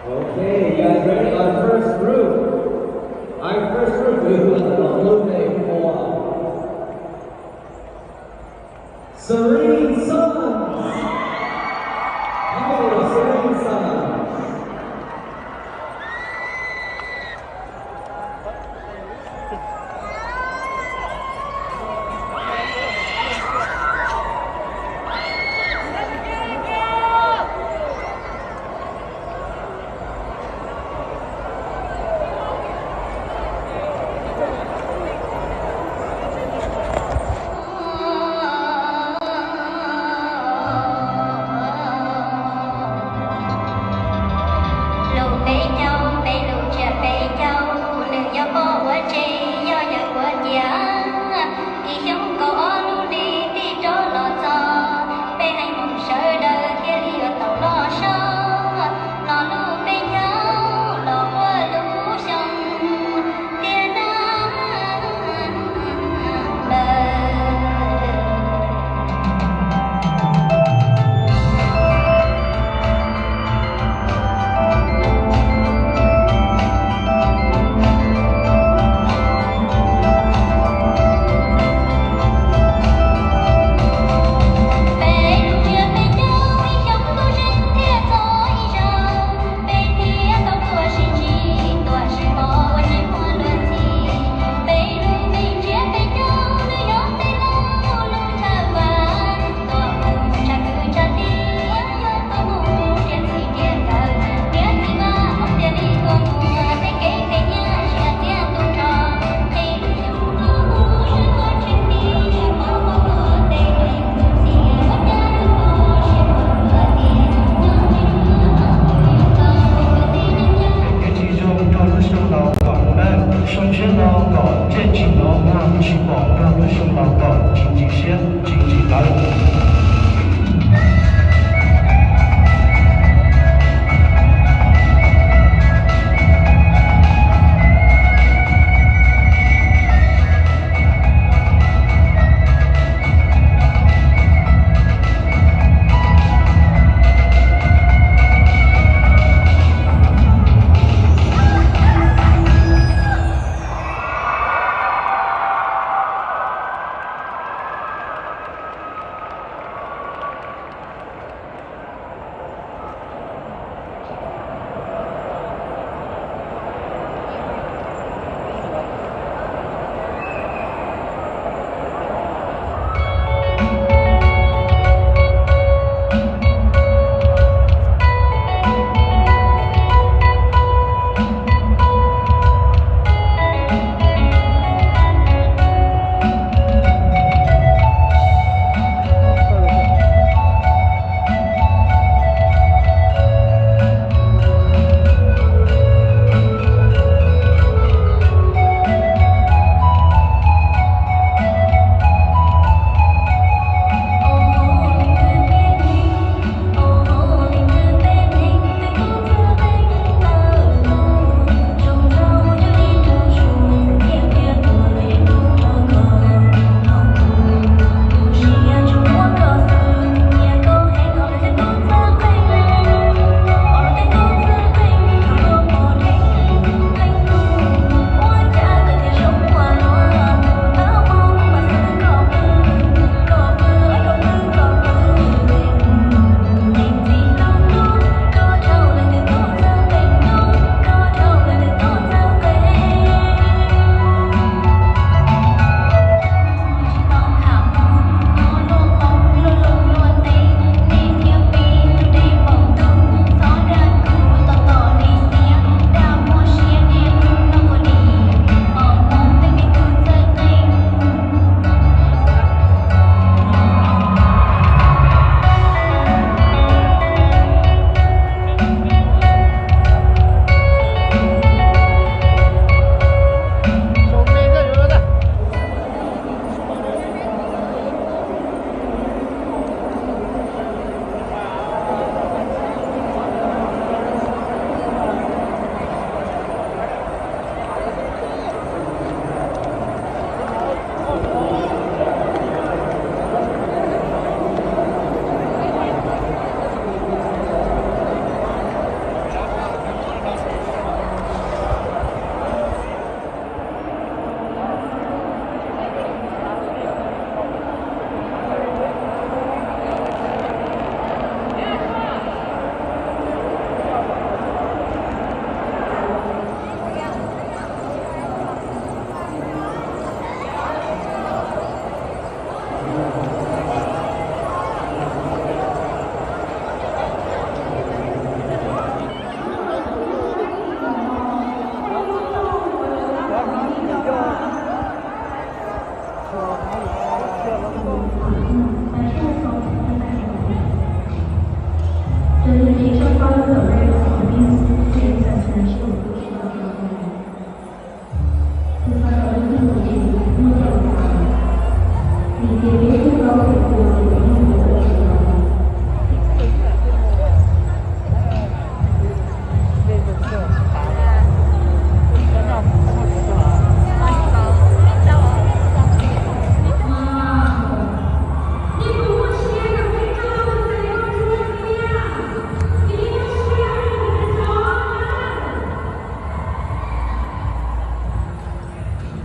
Okay, you guys ready? Our first group. Our first group, we have the blue name for Serene Sons. Hello, Serene Sons.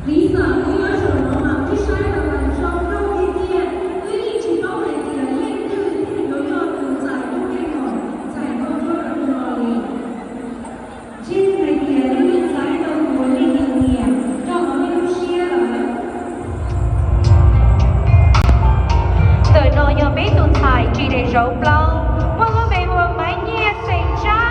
Lis xav wb yuav zaum no mas wb saib los zoo nkauj tiag tiag, wb yeej tsis paub hais tias leej twg thiaj yuav yog tus txais lub meej mom txais nkauj nruab no li. Ntseeg hais tias nej yeej xaiv tau tus uas nej nyiam nyiam nyob hauv nej lub siab lawm. Ntawm no yog peb tus ntxhais tsis daim zauv plaub, muaj lub npe hu ua Maiv Nyiaj Xeem Tsab.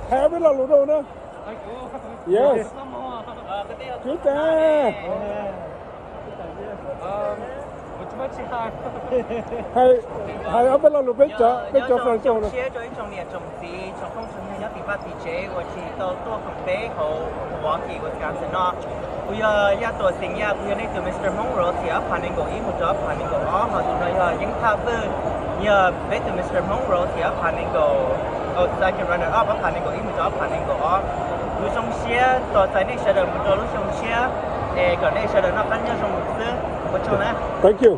Hais ob peb lo lus rau na. Yes. Kuv tas. Hais, hais ob peb lo lus peb cov, peb cov French rau na. Rau ib tsoom niam tsoom txiv tsoom phooj tsoom ywg nyob tim vaj tim tsev uas tsis tau tuaj koom peb hauv Milwaukee, Wisconsin no. Kuv yog Yaj Tuam Xeem Yaj, kuv yog nej tus Mister Hmoob Rosie ob phav nees nkaum ib mus rau ob phav nees nkaum ob, ho tus no yog Yeej Thaj Vwj, yog peb tus Mister Hmoob Rosie ob phav nees nkaum, oh, second runner up ob phav nees nkaum ib mus rau ob phav nees nkaum ob. Kuv zoo siab tos txais nej sawv daws mus rau lub xyoo tshiab, es kom nej sawv daws noj qab nyob zoo xwb. Ua tsaug na. Thank you.